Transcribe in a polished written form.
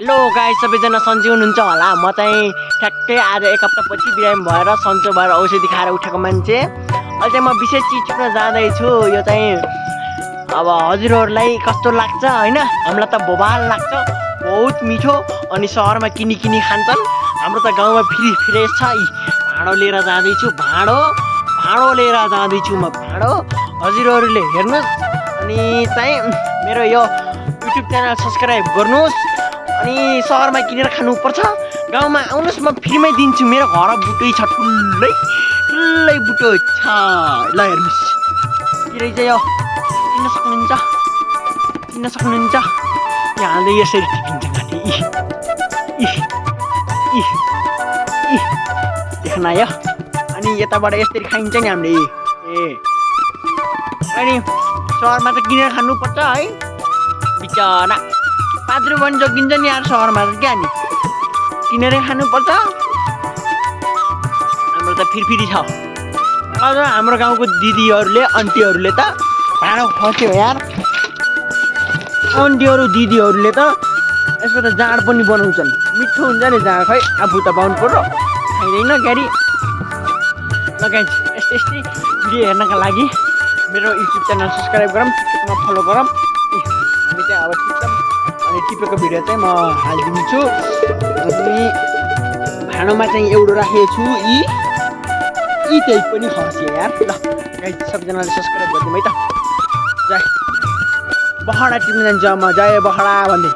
Hello guys, सबैजना सन्चै हुनुहुन्छ होला। म चाहिँ ठ्याक्कै आज एक हप्तापछि बिरामी भएर सन्चो भएर औषधि खाएर उठेको मान्छे। अहिले चाहिँ म विशेष चिज छुट्न जाँदैछु। यो चाहिँ अब हजुरहरूलाई कस्तो लाग्छ होइन? हामीलाई त बोबाल लाग्छ, बहुत मिठो। अनि सहरमा किनी खान्छन्, हाम्रो त गाउँमा फ्रेस छ। भाँडो लिएर जाँदैछु, भाँडो लिएर जाँदैछु म, भाँडो। हजुरहरूले हेर्नुहोस् अनि चाहिँ मेरो यो युट्युब च्यानल सब्सक्राइब गर्नुहोस्। अनि सहरमा किनेर खानुपर्छ, गाउँमा आउनुहोस्, म फ्रीमै दिन्छु। मेरो घर बुटै छ, ठुलै बुटो छ। ल हेर्नुहोस्, के रहेछ यो, किन्न सक्नुहुन्छ। यहाँ हाल्दै यसरी टिपिन्छ माथि। देख्न आयो। अनि यताबाट यसरी खाइन्छ नि हामीले। अनि सहरमा त किनेर खानुपर्छ है, बिचरा 5 रुपियाँ पनि जोगिन्छ नि यार सहरमा त। क्या नि किनेरै खानुपर्छ। हाम्रो त फ्री छ। अझ हाम्रो गाउँको दिदीहरूले आन्टीहरूले त भाँडो खस्यो यार। आन्टीहरू दिदीहरूले त यसको त जाँड पनि बनाउँछन्, मिठो हुन्छ नि जाँड। खै आफू त पाउनु पर्यो, खाइँदैन क्यारी। लगाइन्छ यस्तै भिडियो हेर्नका लागि मेरो युट्युब च्यानल सब्सक्राइब गरौँ, टिकटकमा फलो गरौँ। हामी चाहिँ अब टिप्छौँ अनि टिपेको भिडियो चाहिँ म हालिदिन्छु। अनि भाँडोमा चाहिँ एउटा राखेको छु, त्यही पनि खस्यो यार। ल गाइस, सबैजनाले सब्सक्राइब गरिदिउँ है त। जय बखडा टिप्न जान्छ म, जय बखडा भन्दै।